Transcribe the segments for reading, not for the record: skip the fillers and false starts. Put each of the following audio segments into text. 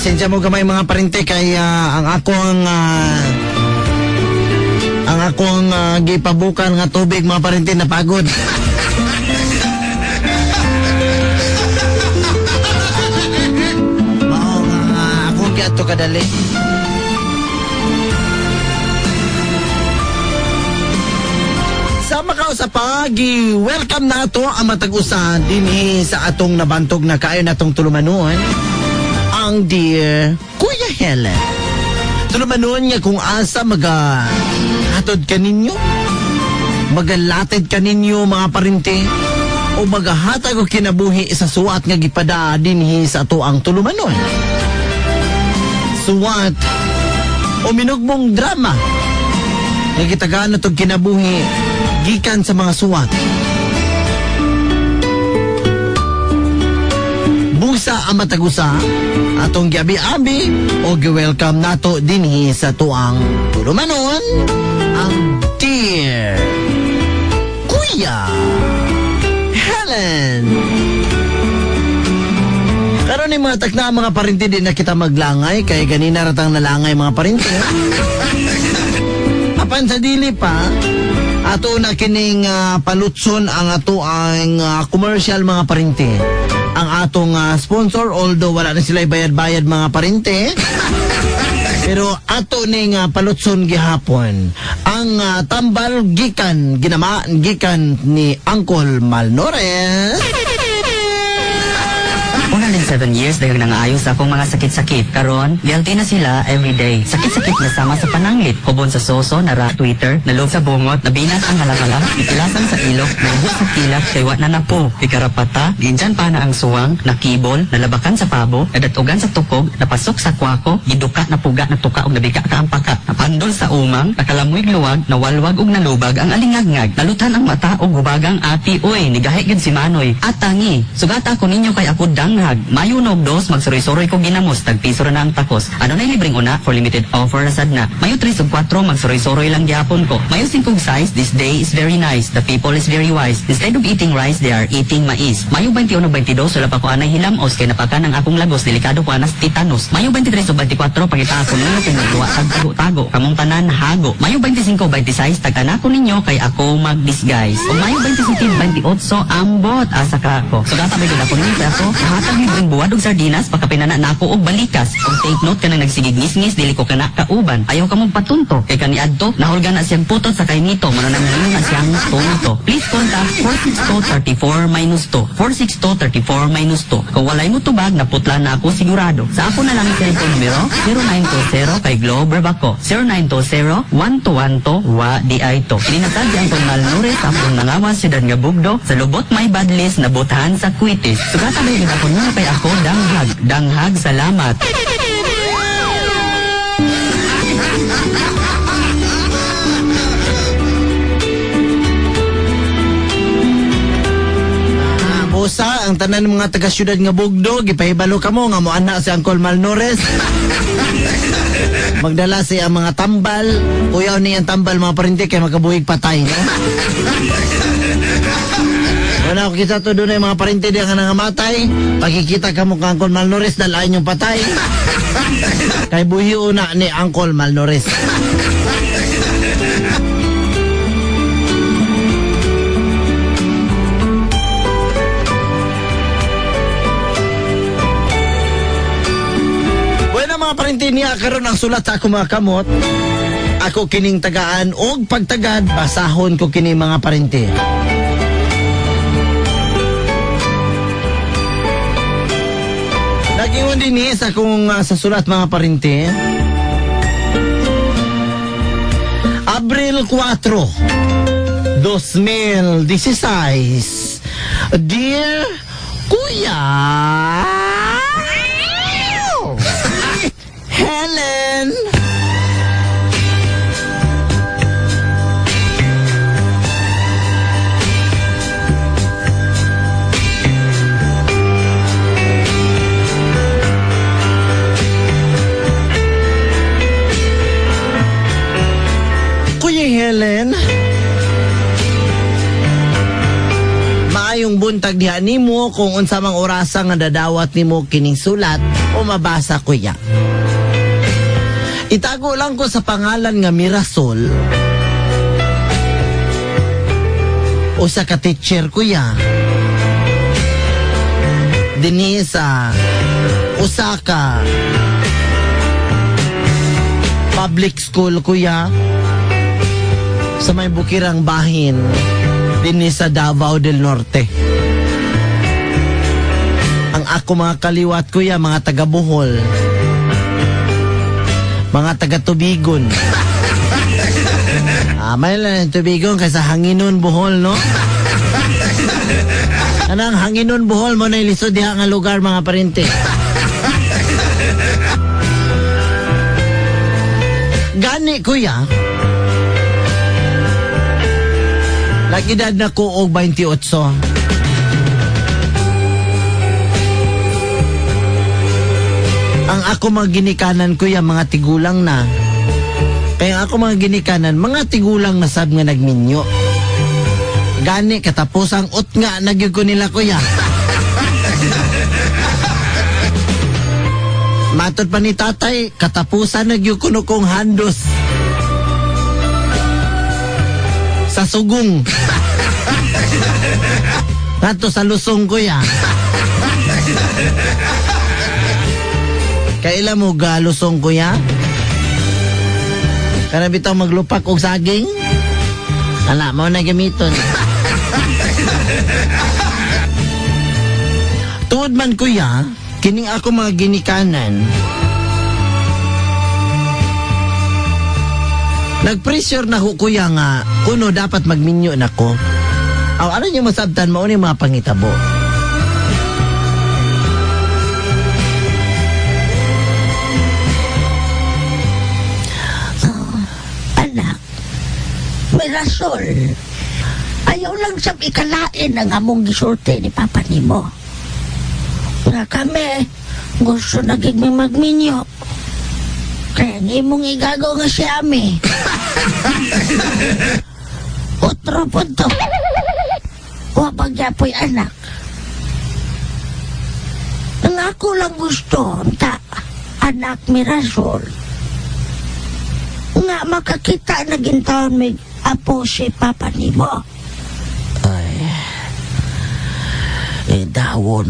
Pasensya mo gamay, mga parente, kay ang akong gipabukan nga tubig, mga parente, napagod. Mao nga ako giadto kadali. Sa makausa pa, gi-welcome nato ang matag usa dinhi sa atong nabantog na kaayo natong tulumanon, ang dear Kuya Helen. Tulumanon nga kung asa maga hatod kaninyo, magalatid kaninyo, mga parente, o magahatag og kinabuhi sa suwat nga gipada dinhi sa ato ang tulumanon. Suwat o minugmong drama nga gitagaan natong kinabuhi gikan sa mga suwat. Busa ang matag usa atong giabi-abi o gi-welcome nato dinhi sa tuang tulumanon, ang dear Kuya Helen. Karon ni mga takna, mga parinti, di na kita maglangay kay ganina ratang nalangay, mga parinti. Apan sa dili pa, ato na kining palutson ang ato ang commercial, mga parinte. Ang atong sponsor, although wala na sila bayad-bayad, mga parinte. Pero ato ning palutson gihapon ang tambal gikan ginamaan gikan ni Uncle Malnores. 107 years daghang nangaayo sa akong mga sakit-sakit. Karon, gialti na sila everyday. Sakit-sakit na sama sa pananglit. Hubon sa soso, nara Twitter, nalog sa bungot, nabinas ang halakala, ipilasan sa ilok, naubo sa kilak, kay wa na napo. Ikarapata, ginsyan pa na ang suwang, nakibol, nalabakan sa pabo, nadatugan sa tukog, napasok sa kwako, giduka, napuga, natuka, ug nabika ka ang paka. Napandol sa umang, nakalamoy luwag, nawalwag ug nalubag ang alingagngag. Nalutan ang mata ug hubagang ati, uy, nigahi gyud si Manoy. Atangi, sugata ko ninyo kay ako danghag. Mayo nog dos, magsuroy-suroy ko ginamos, tagpiso ra na ang takos. Ano na libreng una for limited offer na sad na. Mayo 3 ug 4, magsuroy-suroy lang gyapon ko. Mayo 5 size, this day is very nice. The people is very wise. Instead of eating rice, they are eating mais. Mayo 21 ug 22, wala pa ko anay hilamos kay napakan ang akong lagos, delikado ko anas tetanus. Mayo 23 ug 24, pangita ako ninyo kung nagduwa tag tago-tago. Kamong tanan hago. Mayo 25 ug 26, tag-ana ko ninyo kay ako mag-disguise. Ug Mayo 27, 28, ambot asa ka ako. Sugata ba gyud ako ninyo kay ako nahatag libreng buwad og sardinas pagkapinana na ako og balikas. Og take note kanang nagsigig ngisngis, dili ko kana kauban. Ayaw ka mong patunto kay kaniadto nahulga na siyang putot sa kaymito mano nang nga siyang tonto. Please contact 462 34 minus 2, 462 34 minus 2. Kung walay mo tubag, naputla na ako sigurado. Sa ako na lang ang cellphone numero 0920 kay Globe Bako 0920 1212 wa di ay to. Ininasad si Anton Malnores akong nangawas siyudad nga bugdo sa lubot may badlis na buthan sa kwitis. Sugata ba yun ako nga kay ako danghag danghag salamat. Busa ang tanan ng mga taga syudad nga bugdo, gipahibalo kamo nga moana si Uncle Malnores. Magdala siya ang mga tambal. Uyaw ni ang tambal, mga parente, kay makabuhig patay, no? Wala ko kita to doon mga parente diyan nga nangamatay. Pagkikita ka mo kang Uncle Malnores, dalaan yung patay. Kay buhi una ni Uncle Malnores. Bueno, mga parente, niya karon ang sulat sa akong mga kamot. Ako kining tagaan og pagtagad, basahon ko kini, mga parente. Nag-ingon din ni sa akong sa sulat, mga parente. Abril 4, 2016. Dear Kuya Helen. Kuya Helen, maayong buntag. diha nimo kung unsa mang orasa nga dadawat nimo kining sulat o mabasa, kuya. Itago lang ko sa pangalan nga Mirasol. Usa ka teacher, kuya. Dinhi sa usa ka public school, kuya, sa may bukirang bahin dinhi sa Davao del Norte. Ang ako mga kaliwat, kuya, mga taga Bohol. Mga taga Tubigon. Ah, may lang yung Tubigon kaysa Hanginon Bohol, no? Anang Hanginon Bohol mo na ilisod diha nga lugar, mga parente. Gani, kuya, nag-edad na ko og 28. Ang ako mga ginikanan, kuya, mga tigulang na. Kaya ang ako mga ginikanan, mga tigulang na sab nga nagminyo. Gani, katapos ang utnga nagyud ko nila, kuya. Matod pa ni tatay, katapusan nagyud ko no kong handos. Sa sugong. Ngadto sa lusong, kuya. Kaila mo ga lusong, kuya? Kana bitaw maglupak og saging? Ala, mao na gamiton. Tuod man, kuya, kining ako mga ginikanan, nag-pressure na ko, kuya, nga kuno dapat magminyo na ko. Aw, ano niyo masabtan mao ni mga pangitabo. Anak, Mirasol, ayaw lang sa ikalain ang among gisulti ni Papa nimo. Nga kami, gusto na gid mi magminyo. Kaya ang imong igago nga si Ami. Otro punto. Wa pagyapoy, anak. Ang ako lang gusto, ta, anak Mirasol, nga makakita na gintaon may apo si Papa nimo. Ay, eh, dawon.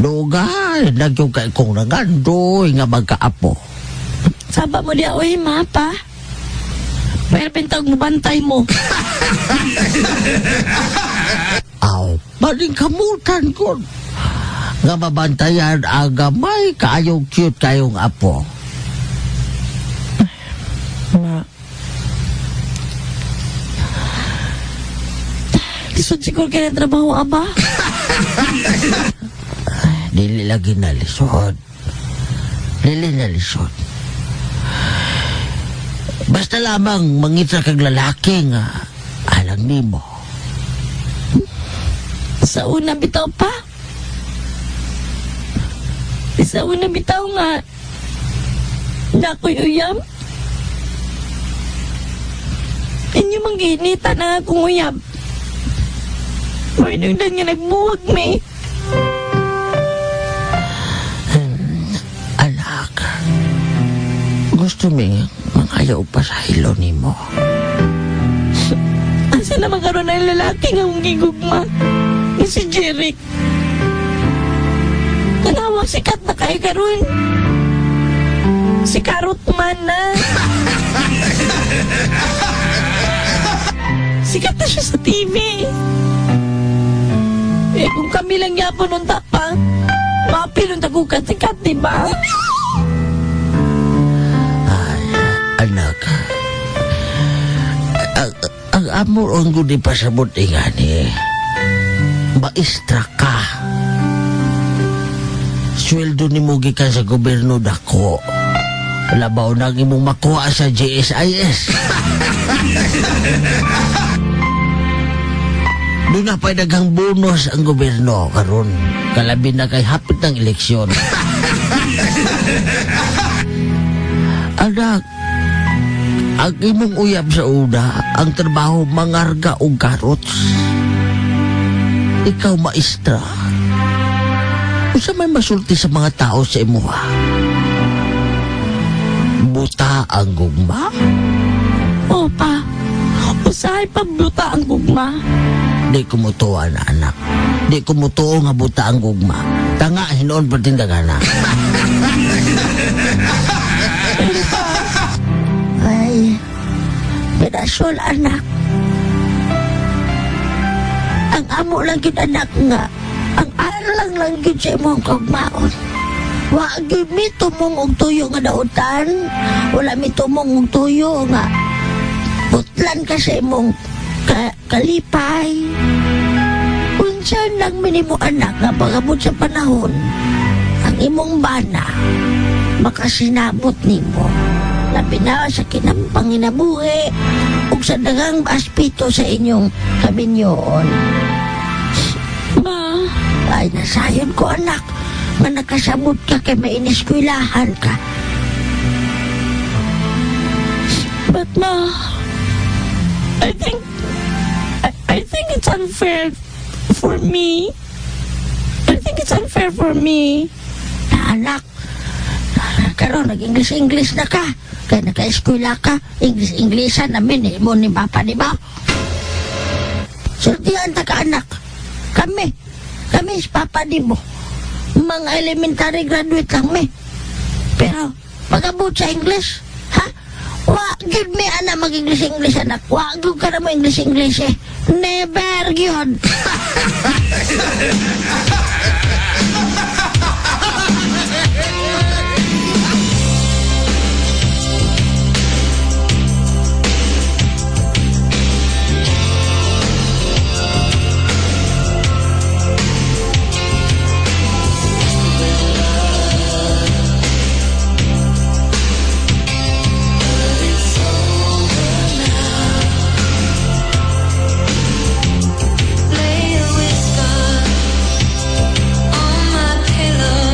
Dugay, nagyong kay kong nagandoy nga magkaapo. Saba mo diya, oy, mapa. Pero pintag mo, bantay mo. Aw, maling kamutan ko. Nga mabantayan ang gamay kaayong cute kayong apo. Ma. Lisod siguro kaya ng trabaho, aba. Dili lagi na lisod. Dili na lisod. Basta lamang mangita kag lalaki nga alang nimo. Sa una bitaw pa. Sa una bitaw nga. Nakoy uyab. Inyo mang gihinita na akong uyab. Mainungdan nga nagbuwag mi. Anak, gusto mi mangayaw pa sa ilo nimo. Asa na magkaroon ng lalaki nga akong gigugma? Nga si Jeric. Tanawa, sikat na kayo karon. Si Karot man na. Sikat na siya sa TV. Eh, kung kami lang yapon nung tapa, mapilon tagukat sikat, di ba? Ay, anak. Ang amor ang gudi pasabot ingani. Maestra ka. Sweldo ni mo gikan sa gobyerno dako. Labaw na ang imong makuha sa GSIS. Doon na pa'y daghang bonus ang gobyerno karon. Kalabi na kay hapit ng eleksyon. Anak, ang imong uyab sa una, ang trabaho mangarga og carrots. Ikaw, maestra. Unsa may masulti sa mga tao sa imuha? Buta ang gugma? Opa, usahay pa buta ang gugma. Di ko mutuo na anak. Di ko mutuo nga buta ang gugma. Tanga, hinuon pa din dagana. Ay, Mirasol, anak. Ang amo lang yun, anak nga. Ang alang lang yun sa imong kagmaon. Wa gyud mi tumong og tuyo nga dautan. Wala mi tumong og tuyo nga. Putlan ka sa imong kalipay. Unsa lang minimo anak nga pag-abot sa panahon, ang imong bana makasinabot nimo. Labi na sa kinapanginabuhi ug sa daghang aspeto sa inyong kaminyoon. Ma, Ay, nasayon ko anak, nga nakasabot ka kay may ineskwelahan ka. but ma, I think, I think it's unfair for me. I think it's unfair for me. Na anak, karon nag-English-English na ka. Kaya naka-eskwela ka, English-Englishan namin eh, mo ni Papa, di ba? Sultihan ta ka anak. Kami si Papa di mo. Mga elementary graduate lang mi. Pero, pag-abot sa English, ha? Wa, gyud mi ana mag-English-English anak. Wa, gyud ka na mo English-English eh. Never gyud. Lay a whisper on my pillow.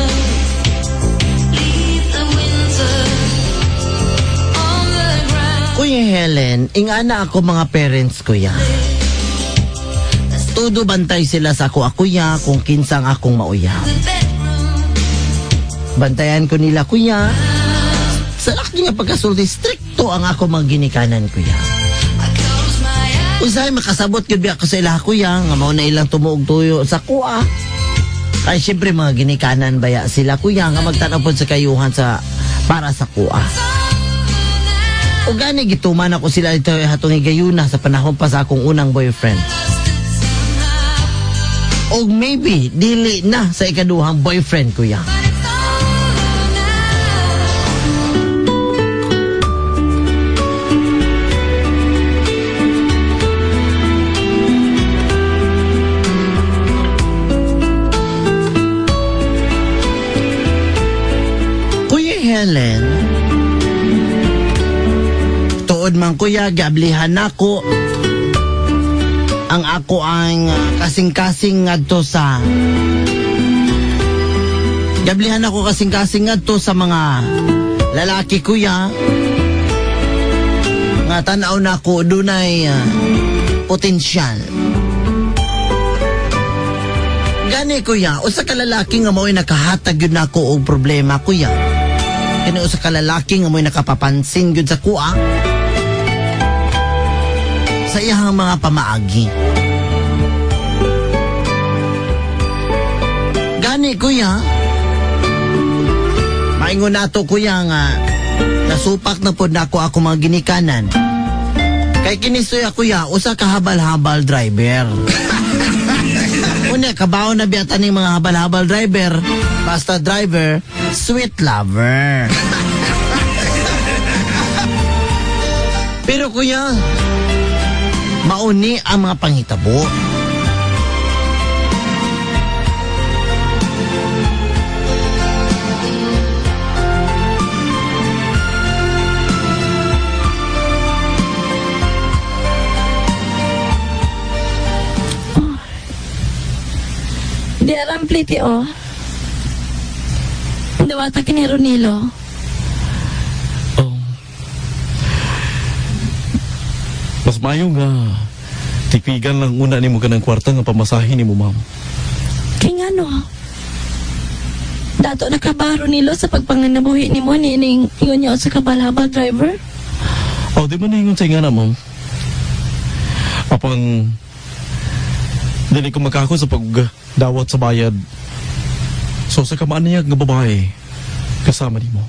Leave the winter on the ground. Kuya Helen, ingana ako mga parents kuya. Todo bantay sila sa ako kuya kung kinsang akong mauya. The bedroom Bantayan ko nila kuya. Sa laki nga pagkasulti, stricto ang ako mga ginikanan kuya. I close my eyes. Usahay makasabot gyud biya ako sa ila kuya nga mao na ilang tumuog tuyo sa kuha. Kay syempre mga ginikanan baya sila kuya nga magtan-aw pod sa kayuhan sa para sa kuha. O gani gituman ako sila ito hatong higayuna sa panahon pa sa akong unang boyfriend. O maybe dili na sa ikaduhang boyfriend kuya. But it's over now. Kuya Helen, tuod man kuya, giablihan nako ang ako ang kasing-kasing ngadto sa Gablihan ako kasing-kasing ngadto sa mga lalaki kuya nga tan-aw nako dunay potensyal. Gani kuya, usa ka lalaki nga mao'y nakahatag gyud nako og problema kuya. Kini usa ka lalaki nga mao'y nakapapansin gyud sa kuha sa iyang mga pamaagi. Gani kuya, maingon nato kuya nga nasupak na pod nako ako mga ginikanan. Kay kini suya kuya, usa ka habal-habal driver. Una, kabaw na biyata ning mga habal-habal driver, basta driver, sweet lover. Pero kuya, mauni ang mga panghitabo. Di aram pliti oh. Dawata kini Ronilo. Oh. Mas mayo nga. Tipigan lang una nimo kanang kwarta nga pamasahe nimo, ma'am. Kay ngano? Dato na ka ba, Ronilo, sa pagpanganabuhi nimo nining ingon niya sa kabalabal driver? Oh, di ba naingon sa ingana, ma'am? Apang dili ko makako sa pagdawat sa bayad. So sa kamaan niya nga babae kasama nimo.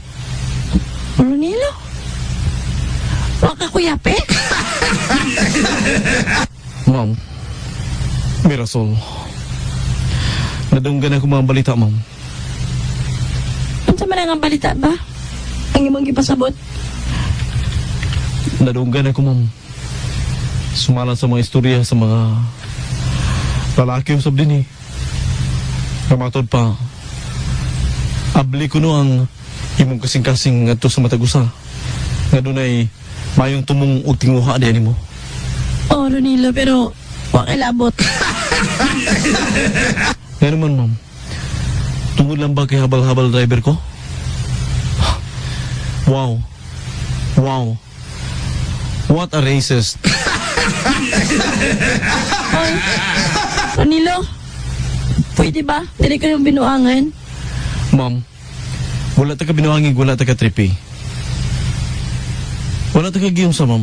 Ronilo? Wa ka kuyape? Ma'am, Mirasol. Nadunggan ako mga balita, ma'am. Unsa man ang balita ba? Ang imong gipasabot? Nadunggan ako, ma'am. Sumala sa mga istorya sa mga lalaki usab din eh. Kamatod pa, abli ko no ang imong kasing-kasing ngadto sa matagusa. Nga dunay mayong tumong og tinguha diyan nimo. Oh, Ronilo, pero wa kay labot. Nga naman, ma'am. Tungod lang ba kay habal-habal driver ko? Wow. Wow. What a racist. Oy, Ronilo, pwede ba? Dili ko yung binuangan. Ma'am, wala ta ka binuhangin, wala ta ka trippy. Wala ta ka giyong sa ma'am.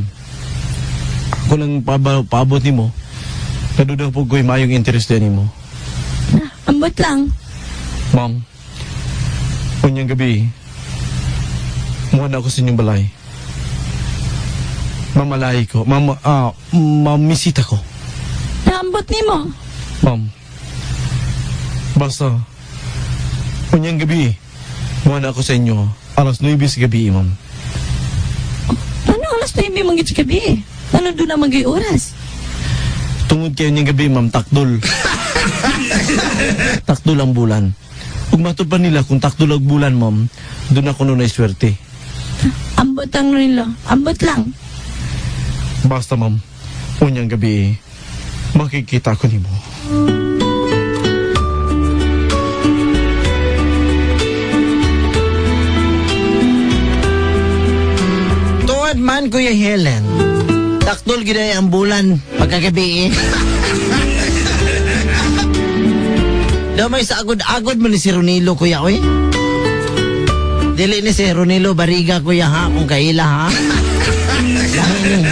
Ako lang paabot nimo. Kaduda po ko'y mayong interest din nimo. Ambot lang. Ma'am, unyang gabi, muha na ako sa inyong balay. Mamalay ko, mama, mamisita ko. Naambot nimo. Ma'am, basta, unyang gabi, muha na ako sa inyo. Alas 9 sa gabi, ma'am. Ano alas 9 man gid sa gabi? Ano doon naman gay oras? Tungod kayo niyang gabi, ma'am, takdol. Takdol ang bulan. Ug matod pa nila kung takdol ang bulan, ma'am, doon ako nun ay swerte. Ambot ang Ronilo. Ambot lang. Basta, ma'am, unyang gabi, makikita ko nimo. Tuod man, Kuya Helen. Takdol gid ay ang bulan pagkagabi eh. Daw may sa agod-agod man ni si Ronilo, kuya, oy. Dili ni si Ronilo Bariga, kuya, ha? Kung kaila, ha? Lahi ni.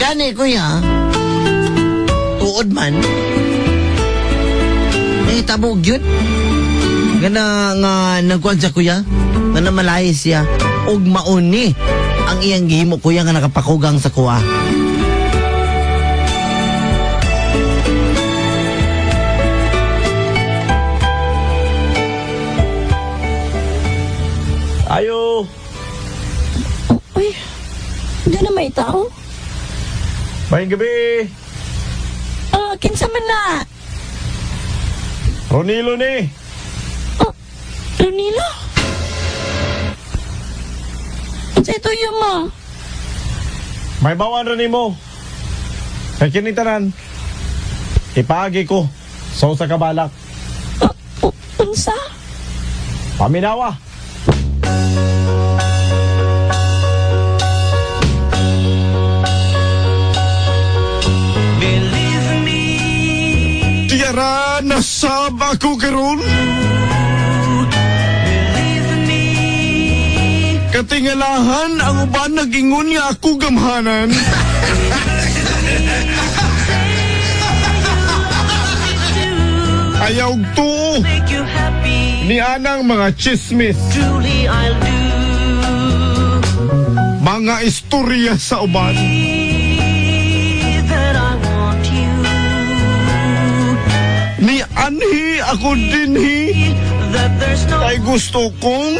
Gani, kuya. Tuod man. May tabog yun. Gana nga nagkuhan siya, kuya. Nga namalay siya. Og mauni ang iyang gihimo, kuya, nga nakapakugang sa kuha. Ayo! Oh, uy, doon na may tao. Mayong gabi! Ah, kinsa man na? Ronilo ni! Oh, Ronilo? Unsa ito yun mo? May bawan rin mo. Kay kini tanan. Ipaagi ko sa usa ka balak. Oh, unsa? Paminawa. Tiyara, nasab ako karon. Katingalahan ang uban nag-ingon nga ako gamhanan. Ayaw tuo ni anang mga chismis. Mga istorya sa uban. Ni anhi ako dinhi. Kay gusto kong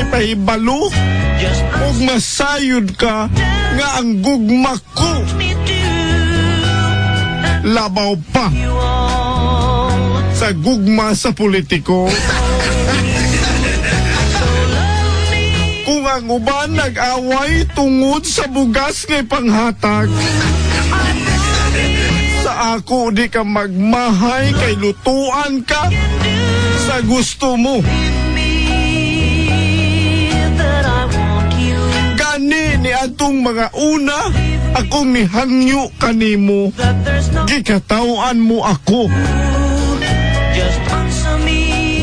ipahibalo ug masayod ka nga ang gugma ko labaw pa sa gugma sa politiko. Kung ang uban nag-away tungod sa bugas nga ipanghatag, sa ako di ka magmahay kay lutuan ka sa gusto mo. Gani ni atong mga una, Akong nihangyo kanimo. Gikatawan mo ako.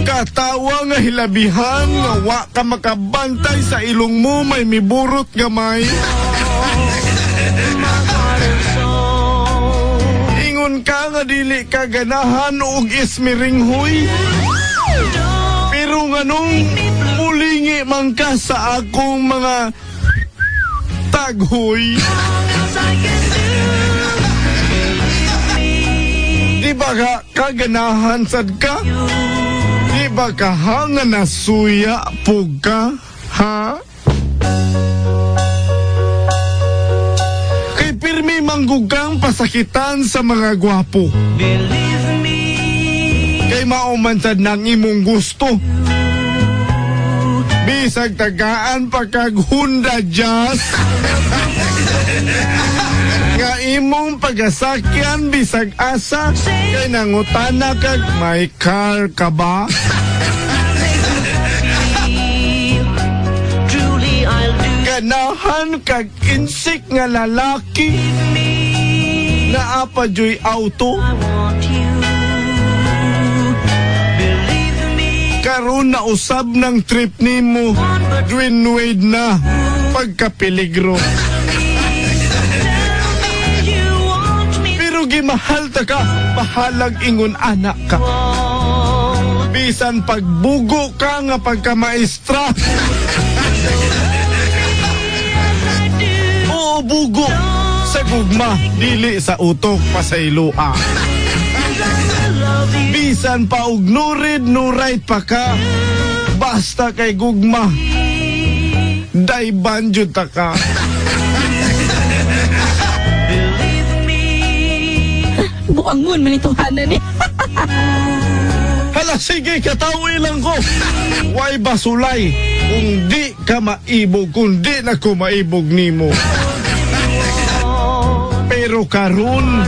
Katawa nga hilabihan nga wa ka makabantay sa ilong mo may miburot gamay. Ingon ka nga dili ka ganahan og ismiringhoy. Pero nganong mulingi man ka sa akong mga taghoy. Di ba ka kaganahan sad ka? Di ba ka hanga nasuya pug ka? Ha? Kay pirmi manggugang pasakitan sa mga gwapo. Kay mao man sad nang imong gusto. Bisag tagaan pa kag Honda Jazz. Nga imong pagasakyan bisag asa kay nangutana kag may car ka ba? Ganahan kag insik nga lalaki naa pa juy auto. Karon na usab ng trip nimo, Dwyane Wade na pagkapeligro. Pero gimahal ta ka, bahalag ingon anak ka. Bisan pagbugo ka nga pagkamaestra. Oo, bugo sa gugma, dili sa utok pasayloa. Bisan pa og no red no right pa ka, basta kay gugma, dayban jud ta ka. Buangon man ito, Hana ni. Hala, sige, katawi lang ko. Way basulay, kung di ka maibog, kung di na ko maibog nimo. Pero karon,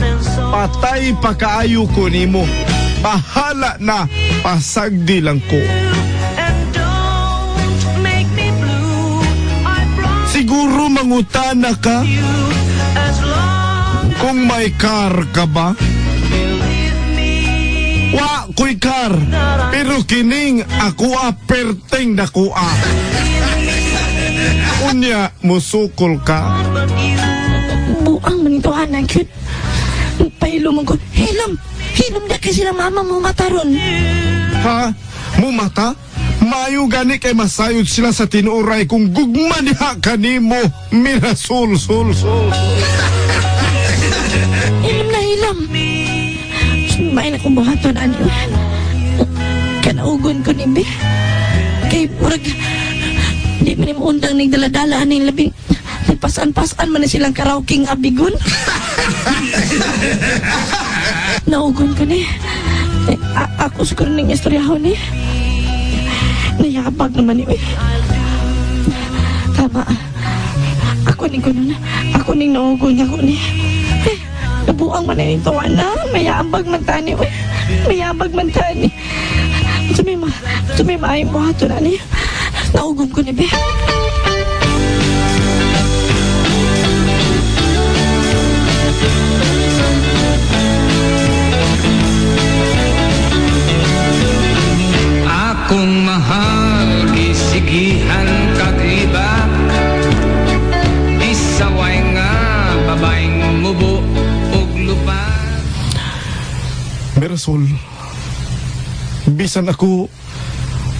patay pa kaayo ko nimo. Bahala na, pasagdi lang ko. Siguro mangutana ka kung may car ka ba? Wa ko'y car, pero kining ako a perteng dakoa. Unya, musukol ka. Buang man ito, Hana, cute. Pahilom ko. Hilom! Hilom na kasi sila mama mo mataron. Ha? Mumata? Mayo gani kay masayod sila sa tinuoray kung gugma diha kanimo. Mirasol, sol, sol, sol. Hilom na hilom. May na kong buhaton, ani. Kanaugon ko ni Be. Kay murag, di man yung undang ning dala-dala aning labing. Nagpasan-pasan man na silang karaoke ng abigon. Naugon ko ni. Ako siguro ning istoryahon ni. Nayabag naman ni. Uy. Tama. Ako ning kuno na. Ako ning naugon ako ni. Nabuang man na nito, ana. Mayabag man tani. Uy. Mayabag man tani. Sumay maayong buhaton, ani. Naugon ko ni, be. Akong mahal, gisigihan kag libak. Isaway nga babaeng mubo og lupa. Mirasol, bisan ako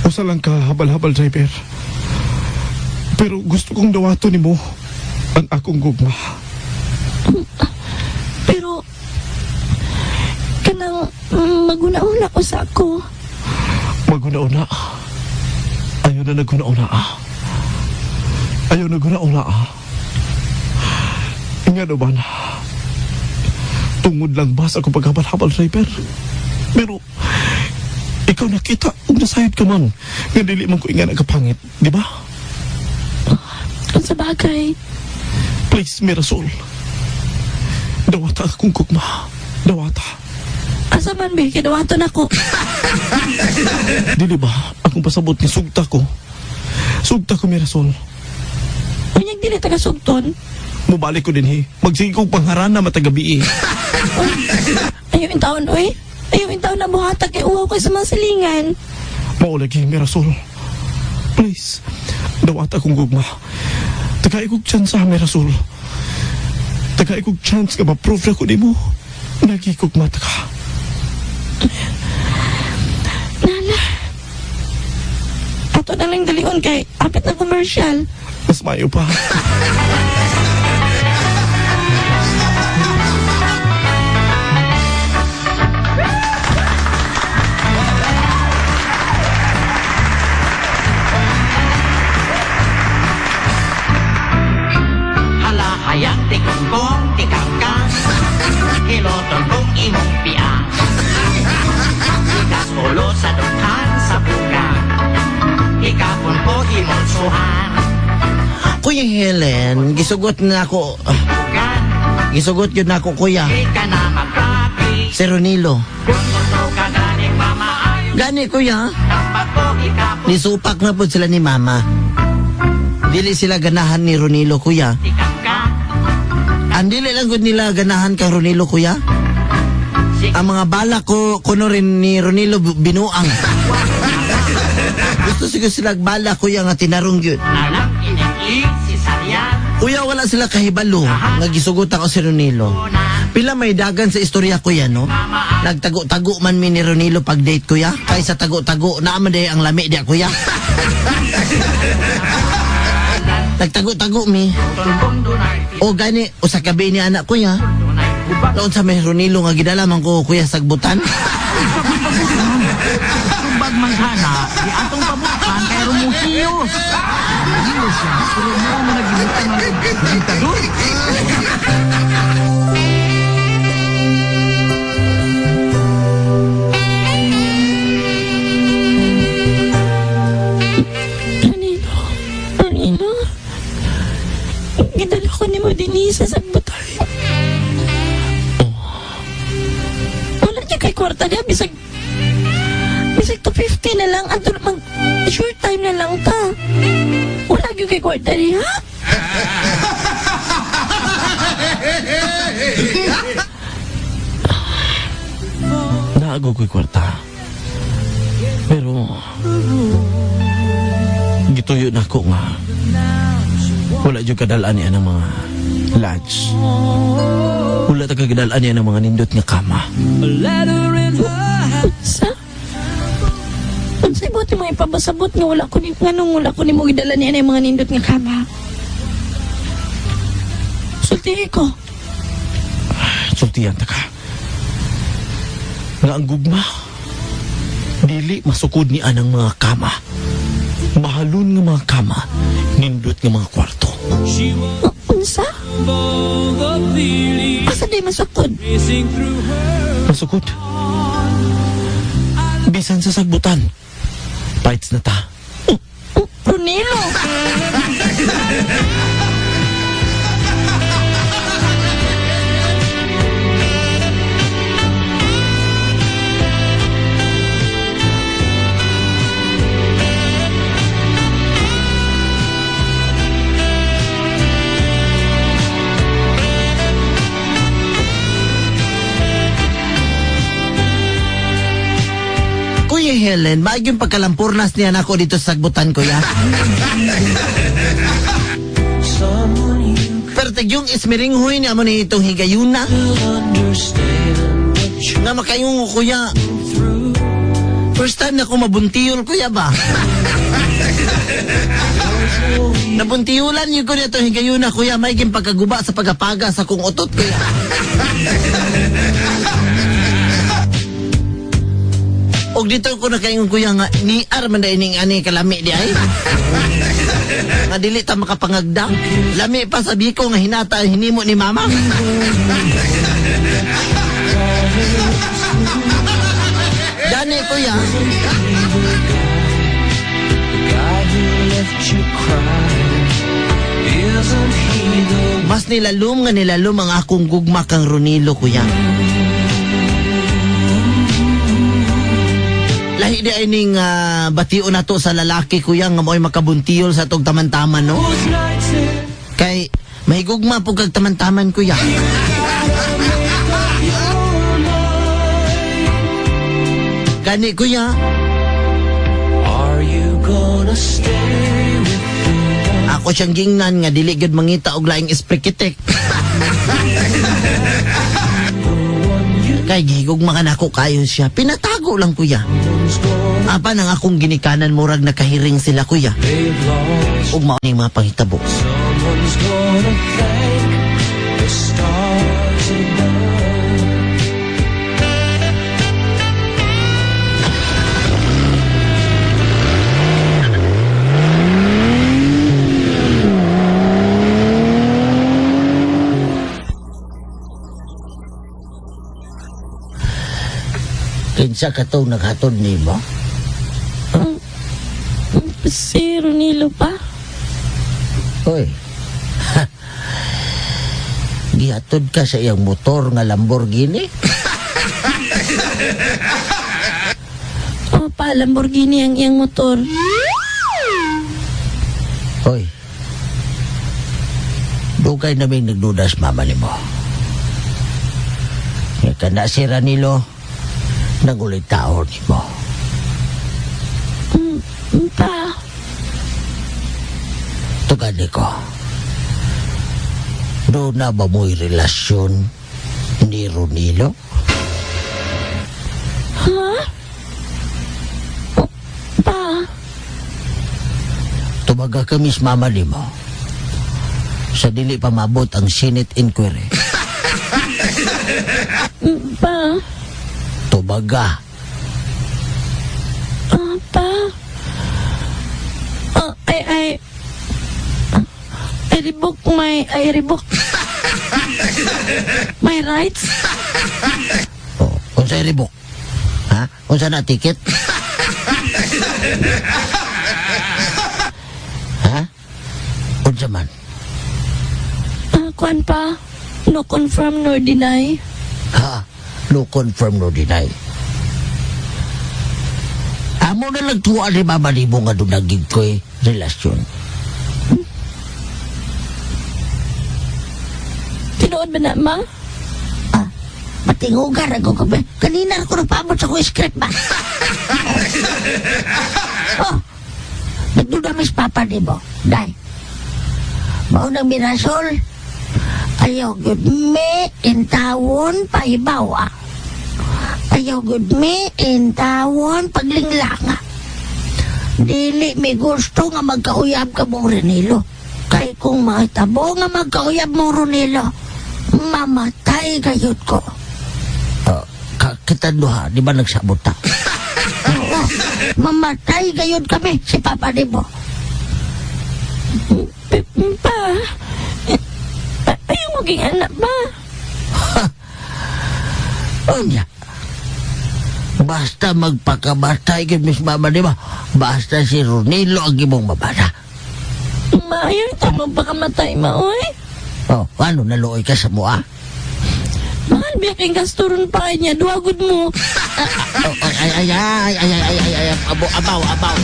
usa lang ka habal-habal driver. Pero gusto kong dawaton nimo ang akong gugma. Pero kanang maguna-una ko sa ako. Maguna-una? Ayaw na naguna-una. Ayaw na guna-una. Nga no ba na? Tungod lang ba sa akong paghabal-habal driver? Pero ikaw nakita ug nasayod ka man nga dili man ko inga nagapangit, di ba? Kung sa bagay. Please, Mirasol. Dawata akong gugma. Dawata. Asa man, be? Kinawaton ako. Dili ba? Akong pasabot ni sugta ko. Sugta ko, Mirasol. Unyag dili taga sugton. Mubalik ko dinhi. Magsige kog pangharana matag gabi. Ayaw in taon, oy. Ayaw in taon na buhatag kay uwaw kay sa mga silingan. Mao lagi, Mirasol. Please, dawat akong gugma. Tagay kog chance ha, Mirasol. Tagay kog chance nga ma-prove na ko nimo. Nagigugma ta ka. Nana. Ato na lang dalion kay apit na commercial. Mas mayo pa. Halahayang tikong tikangkang Hiloton kong imong piang Ikas ulo sa dughan sa buka Ikapon ko imong suhan. Kuya Helen, gisugot na ako. Bukan, Gisugot yun na ako, kuya. di ka na magkapi. Si Ronilo. Kung gusto ka ganing mamaayo. Gani, kuya. Dapat ko ikapon Nisupak na po sila ni mama. Dili sila ganahan ni Ronilo, kuya. tikangkang. Ang dili lang gud nila ganahan kang Ronilo, kuya. Ang mga bala ko kuno rin ni Ronilo binuang. Gusto siguro sila bala, kuya, nga tinarong yun. Alam inig si Saryan. Kuya, wala sila kahibalo. Nga gisugot ako si Ronilo. Pila may dagan sa istorya, kuya, no? Nagtago-tago man mi ni Ronilo pag date, kuya. Kaysa tago-tago, naaman day ang lami diya, kuya. Nagtago-tago mi. O gani, o sa kabi ni anak, kuya. Noon sa may Ronilo nga gidala man ko, kuya, sagbutan. Tubag manghana, di atong pabukan kay Romusiyos. Hilo siya, pero mo mo nagibutan ng diktador. Ronilo. Ronilo. Gidala ko ni mo din sa sagbutan. Wala niya kay kwarta niya. Bisag 250 na lang. Anto mag short time na lang ta. Wala gyud kay kwarta niya. Naago ko'y kwarta. Pero, gituyo na ko nga. Wala yung kadalaan niya ng mga lodge. Wala ta kadalaan niya ng mga nindot nga kama. Unsa? Unsay buot mo ipabasabot nga wala ko ni nganong wala ko nimo gidala niya na mga nindot nga kama. Sultihi ko. Sultiyan ta ka. Nga ang gugma, dili masukod ni anang mga kama. Mahalon nga mga kama, nindot nga mga kwarto. Unsa? Asa di masukod? Masukod. Bisan sa sagbutan. Bites na ta. Ronilo! Kuya Helen, maag yung pagkalampurnas niya nako dito sa sagbutan, kuya. Pero yung ismiringhoy niya mo ni itong higayuna. Nga makayong kuya. First time na ako mabuntiyol, kuya ba? Nabuntiyulan yun ko niya itong higayuna, kuya. May pagkaguba sa pagapaga sa kong utot, kuya. Og dito ko nakaingon kuya nga niar man dai ning ani kalami di ay. Nga dili ta makapangagda. Lami pa sa biko nga hinata ang hinimo ni mama. Dani kuya. Mas nilalum nga nilalum ang akong gugma kang Ronilo kuya. Lahi di ay ning batio na to sa lalaki kuya nga mo'y makabuntiyol sa tog taman-taman no. Kay Mahigugma po kag taman-taman, kuya. Gani, kuya. Are you gonna stay with me? Ako siyang gingnan nga dili gyud mangita og laing esprekitek. Kay gihigugma ka nako kayo siya. Pinatago lang, kuya. Apan ang akong ginikanan murag nakahiring sila, kuya. Ug mao ning mga panghitabo. Someone's gonna thank the stars above. Kinsa ka tong naghatod nimo? Si Ronilo pa. Hoy. Gihatod ka sa iyang motor nga Lamborghini? O pa, Lamborghini ang iyang motor. Hoy. Dugay naming nagdudas mama nimo. Nga kana si Ranilo, nagulit tao nimo. Pa, Tugad ko. Doon na ba mo'y relasyon ni Ronilo? ha? Pa, Tumaga kami sa mama nimo. Sa dili pa mabot ang Senate inquiry. Pa, Tumaga. pa. I revoke my rights. Oh, unsay revoke? Ha? Unsa na ticket? Ha? Unsa man? Kuan pa, no confirm nor deny. Ha? No confirm nor deny. Amo na lang tuwa ni mama nimo nga dunagig ko'y relasyon. Tinuod ba na, ma? Matingugan ako ko. Kanina ako nagpaabot sa akong script ba? Oh, nagduda mis papa ni mo. Day. Mao nang Mirasol. Ayaw gud me intawon pahibawa. Ayaw gud me intawon paglinglanga. Dili mi gusto nga magkauyab ka mo Ronilo. Kay kung mahitabo nga magkauyab mo Ronilo, mamatay gayud ko. Kita duha, di ba nagsabot ta? Oo, mamatay gayud kami si Papa nimo. Pa, ayaw maging anak ba? Unya. Basta magpakamatay kay Miss Mama, di ba? Basta si Ronilo ang imong mabata. Ma, ayaw ito magpakamatay, ma, oy. Oh, ano, naluoy ka sa mua? Mahal biya kay gastoron pa niya, duwagod mo. Oh, ay, ay, ay, ay, ay, ay, ay, ay, abo, abaw, abaw.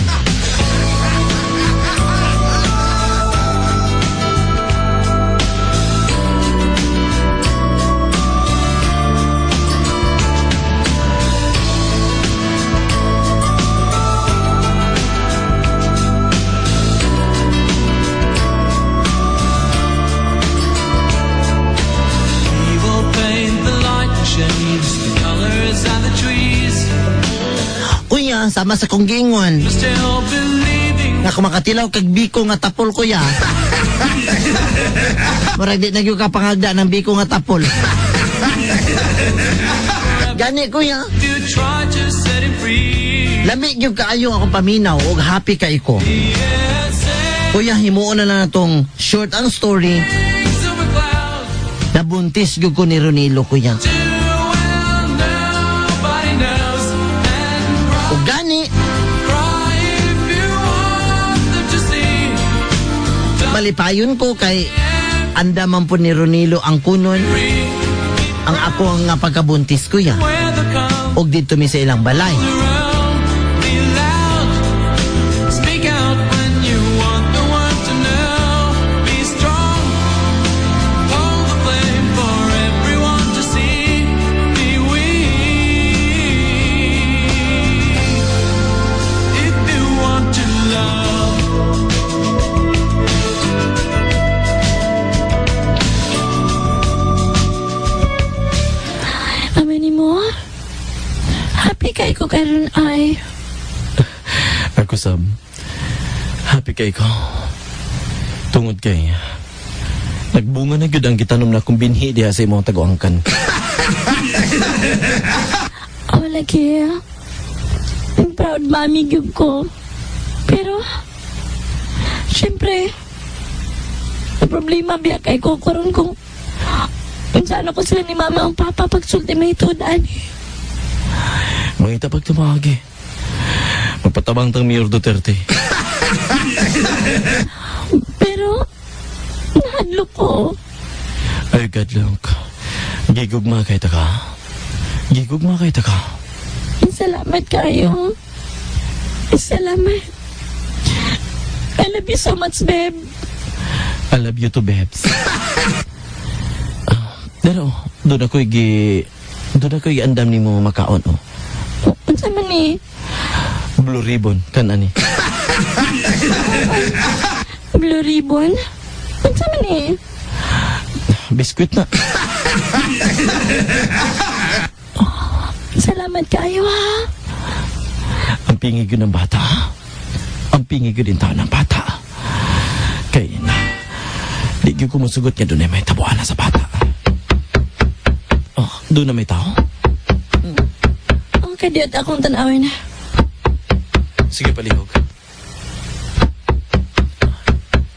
Kuya, sama sa kong giingon. Nga kumakatilaw kag biko nga tapol, kuya. Murag di na gyud ka pangagda ng biko nga tapol. Gani, kuya. Lami gyud kaayo akong paminaw ug happy kay ko. Kuya, himuon na lang natong short ang story. Nabuntis gyud ko ni Ronilo, kuya. Ug gani, malipayon ko kay andaman po ni Ronilo ang kunon ang ako ang nga pagkabuntis, kuya. Ug didto mi sa ilang balay. ko karon ay. Ako sab. Happy kay ko. Tungod kay nagbunga na gyud ang gitanom na kong binhi diha sa imong taguangkan. Oh, lagi. I'm proud mommy gyud ko. Pero, syempre, ang problema biya kay ko karon kung unsa na ko sila ni mama ang papa pagsulti may tudan. Mangita pag tumagi. Magpatabang tang Mayor Duterte. Pero, nahadlok ko. Ay, God, look. Gigugma kay ta ka. Gigugma kay ta ka. Salamat kayo. Salamat. I love you so much, babe. I love you too, babes. Ah, pero, doon ako'y andam ni mo makaon, oh. Unsa man ni? Blue ribbon, kan ani. Blue ribbon? Unsa man ni? Biskuit na. Salamat kayo, ha? Ang pingi gyud ng bata. Ang pingi gyud taon ng bata. Kay na, di gyud ko musugot nga doon ay may tabuan na sa bata. Oh, doon na may tao? Okay, di at akong tanawin. Sige, palihog.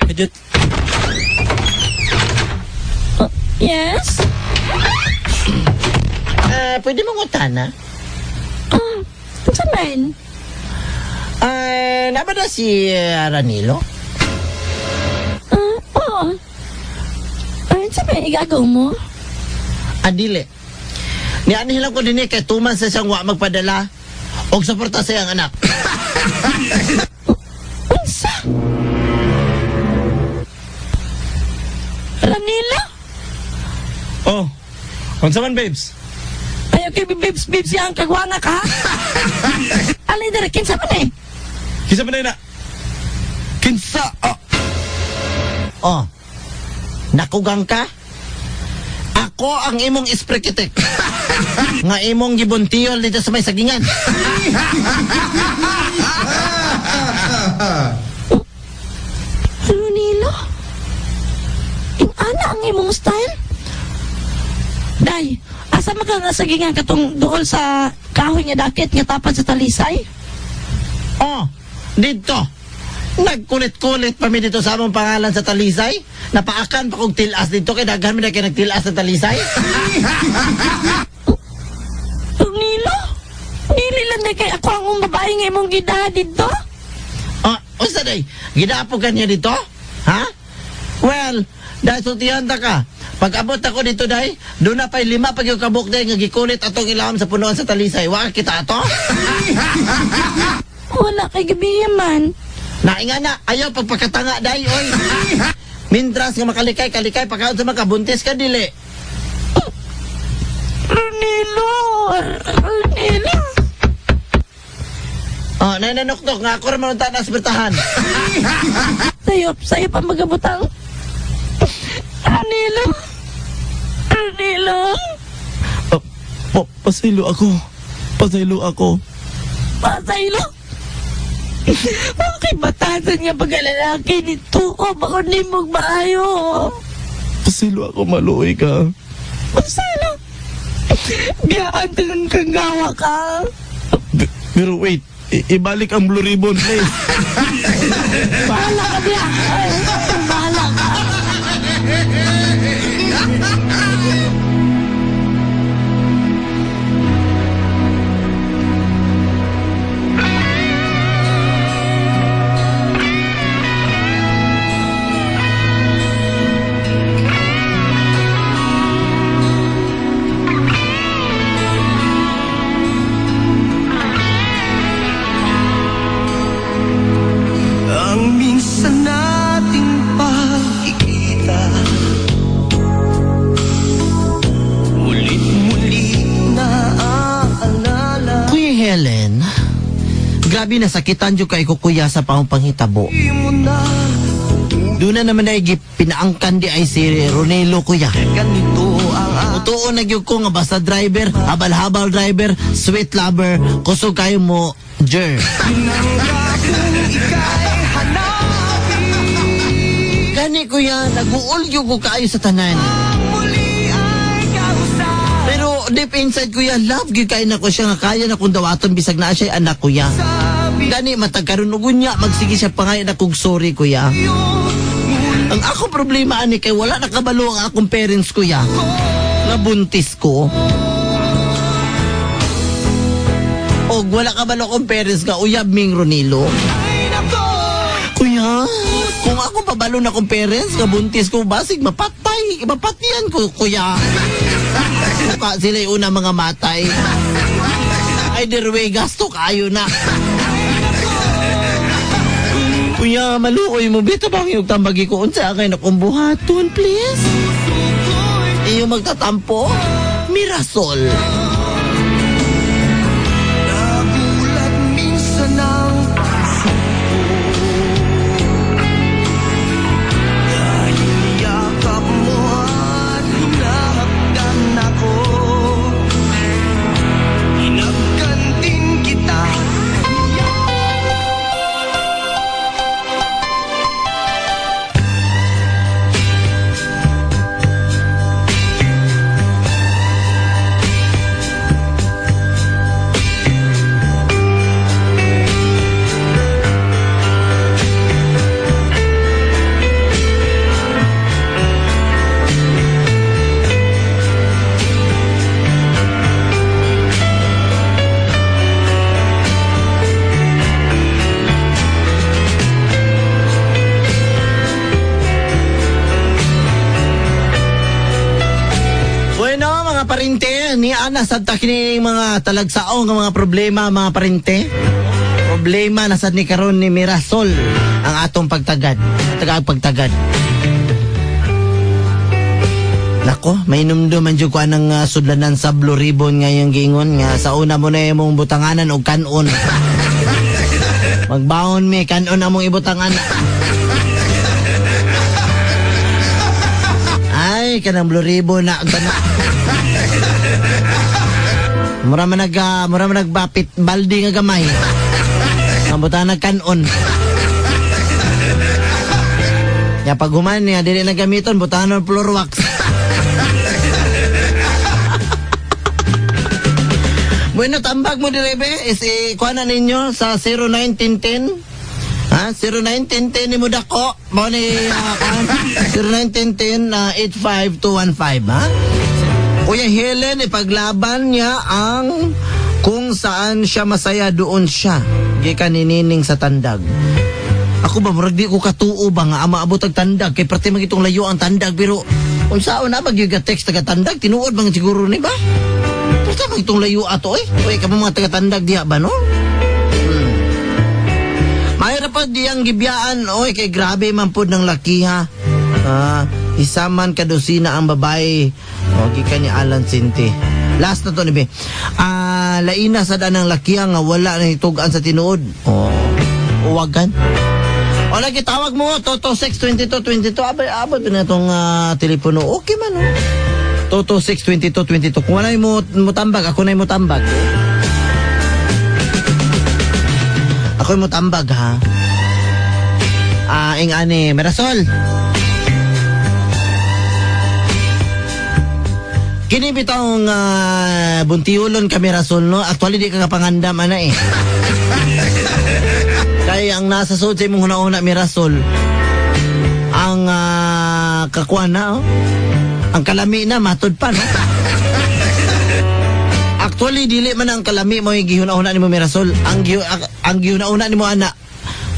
Edit. Oh, yes? Ah, pwede mong utana? Ah, unsa man? Ah, naba na si Ranilo? Ah, oo. Ah, unsa man igagaw mo? Adili. Niani lang ko dinhi kay tuman sa siyang wa magpadala og suporta sa iyang anak. Unsa? Ranilo? Oh, unsa man, babes? Ayaw kay babes, babes yang kagwana ka? Alay dere, kinsa man eh? Kinsa man na? Kinsa? Ah. Oh. Nakugang ka? Ako ang imong isprekitik. Nga imong gibuntiyol dito sa may sagingan. Ronilo? Ing-ana ang imong style? Day, asa man ka nga sagingan katong duol sa kahoy nga dakit nga tapat sa talisay? Oh, dito. Nagkulit-kulit pa mi dito sa among pangalan sa talisay. Napaakan pa kong tilas dito kay daghan mi na kay nagtilas sa talisay. Ronilo? Dili lang na kay ako ang babae nga imong gidaha dito? Oh, unsa day? Gidapo ka niya dito? Ha? Well, dahil sultihan ta ka. Pag abot ako dito day, doon na pa'y 5 pag yung kabuk day nga gikulit atong ilawom sa punuan sa talisay. Wa kita ato? Wala kay gabi man. Nainga na, ayaw pagpakatanga day, oy. Mintras nga makalikay, kalikay, pagkaon sa makabuntis ka, dili. Ronilo! Ronilo! Oh, nananoknok nga ako raman ang tanas bertahan. Sayo, sayo pa magabutang. Ronilo! Ronilo! Pasaylo ako. Pasaylo ako. Pasaylo? Bakit batasan nga pagkalalaki nito? O baka nimog maayo. Pasaylo ako, maluoy ka. Pasaylo? Biyaan kang kagawa ka. Pero wait, ibalik ang blue ribbon, please. Bahala ka biya. Bahala ka. Ang minsan nating pagkikita, mulit-muli naaalala. Kuya Helen, grabe na sakitan dyan kay kuya sa paong panghitabo. Di mo na Doon na naman ay pinaangkan di ay si Ronelo, kuya. ganito ang Mutuo na gyud ko nga basta driver, habal-habal driver, sweet lover, kusog kayo mo, jer. Gani kuya, nag-uul gyud ko kaayo sa tanan. Pero deep inside kuya, love gyud kayo na ko siya nga kaya na kong dawaton bisag naa siya anak kuya. Gani matag karon ug unya magsige siya pangayo na kog sorry kuya. Ang akong problema ani kay wala nakabalo ang akong parents kuya. Nga buntis ko. Og wala kabalo akong parents nga uyab ming Ronilo. Kuya, kung ako pabalo na akong parents nga buntis ko, basig mapatay, mapatian ko kuya. Muka sila yung una mga matay. Either way, gasto kayo na. Kuya, maluoy mo. Bito bang yung tambagi ko? Unsa kay nakong buhaton, please? Iyo magtatampo? Mirasol. Nagulat minsan ang puso ko dahil niyakap mo at hinahakdan ako. Hinagkan din kita. Bueno, mga parinte, ni Ana sad ta kini mga talagsaong nga mga problema, mga parinte. Problema na sad ni karon ni Mirasol ang atong pagtagad, tagaag pagtagad. Nako, may numduman jud ko anang sudlanan sa Blue Ribbon ngayong giingon nga sa una mo na imong butanganan og kanon. Magbaon mi kanon among ibutangan. Ay, kanang Blue Ribbon na ang tanan. Mura man nagbapit baldi nga gamay. Ang butangan kanon. Ya pag human niya dili na gamiton butangan ng floor wax. Bueno, tambag mo dire be is kuha na ninyo sa 0910. Ha? 0910 ni mo dako. Mao ni kuan. 0910, 85215, ha? Kuya Helen, ipaglaban niya ang kung saan siya masaya doon siya. Gikan ni Nining sa tandag. Ako ba, murag di ko katuo ba nga maabot ang tandag. Kay parte man itong layo ang tandag. Pero unsaon na magyud ka text taga tandag, tinuod man siguro ni ba? Basta man itong layo ato eh. Uy, kamo mga taga tandag diha ba no? Mahirap pa diyang gibiyaan, oy, kay grabe man pud ng laki ha. Isa man kadosina ang babae. O, gikan ni Alan Sinti. Last na to ni Be. Laina sa danang laki nga wala na hitugan sa tinuod. O, uwagan. O, lagi tawag mo, Toto 62222. Abay, abot na itong telepono. Okay man, oh. Toto 62222. Kung wala mo mutambag, ako na yung mutambag. Ako yung mutambag, ha? Ing ani, Mirasol. Kini bitawng buntiulon ka, Mirasol, no? Actually, di ka kapangandam, ana, eh. Kaya ang nasa suod sa imong huna-huna, Mirasol, ang kakuan na, oh. Ang kalami na, matod pa, no? Actually, dili man ang kalami mo yung gihuna-huna ni mo, Mirasol. Ang gihuna-huna ni mo, ana,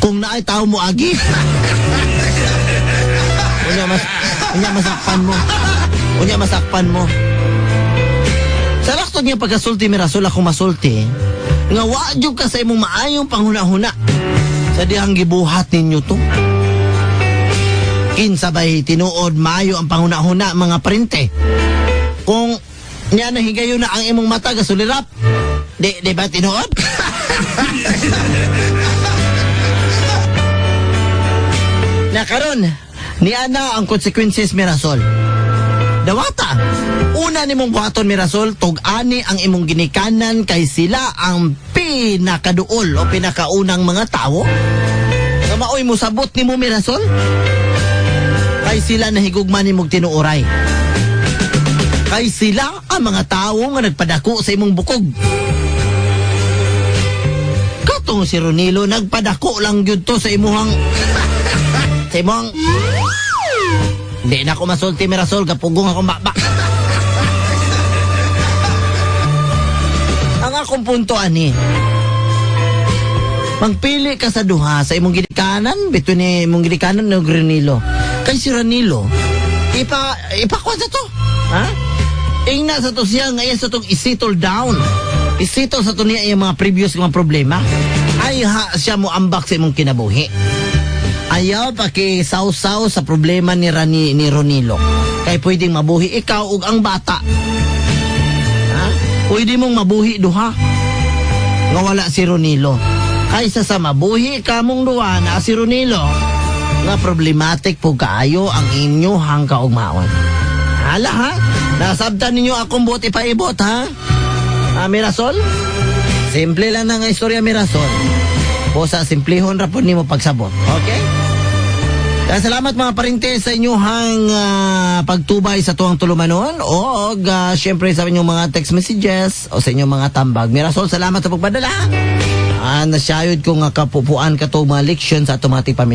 kung naay tao mo, agi. Unya masakpan mo. Unya masakpan mo. Sa raktod niya pagkasulti, Mirasol, ako masulti, nga wa jud ka sa imong maayong panghuna-huna sa dihang gibuhat ninyo to. Kinsa bay tinuod maayo ang panghuna-huna, mga parente? Kung niya nahigayon na ang imong mata gasulirap, di ba tinuod? Na karon, niya na ang consequences, Mirasol. Dawata. Una nimong buhaton, Mirasol, tug-ani ang imong ginikanan kay sila ang pinakaduol o pinakaunang mga tao nga maoy mosabot nimo, Mirasol. Kay sila nahigugma nimong tinuoray. Kay sila ang mga tao nga nagpadako sa imong bukog. Katong si Ronilo, nagpadako lang gyud to sa imuhang. Hindi na ako masulti, Mirasol, kapugong akong baba. Ang akong punto ani, magpili ka sa duha sa imong ginikanan, between ni imong ginikanan ug Ronilo. Kay si Ronilo, ipakuha sa to. Ha? Ingna sa to siya ngayon sa tong isettle down. Isettle sa to niya yung mga previous mga problema. Ay ha siya mo ambak sa imong kinabuhi. Ayaw paki saw sa problema ni Ronilo. Kay pwedeng mabuhi ikaw ug ang bata. Ha? Pwede mong mabuhi duha nga wala si Ronilo, kaysa sa mabuhi ka mong duha na si Ronilo nga problematic po kaayo ang inyohang kaugmaon. Hala ha? Nasabtan ninyo akong buot ipaibot ha? Ah, Mirasol? Simple lang na nga istorya, Mirasol. Busa simplihon ra pud nimo pagsabot. Okay? Kaya salamat, mga parente, sa inyong pagtubay sa tuwang tulumanon o syempre sa inyong mga text messages o sa inyong mga tambag. Mirasol, salamat sa pagpadala. Nasayod ko nga kapupuan ka to mga leksyon sa automatic paminaw.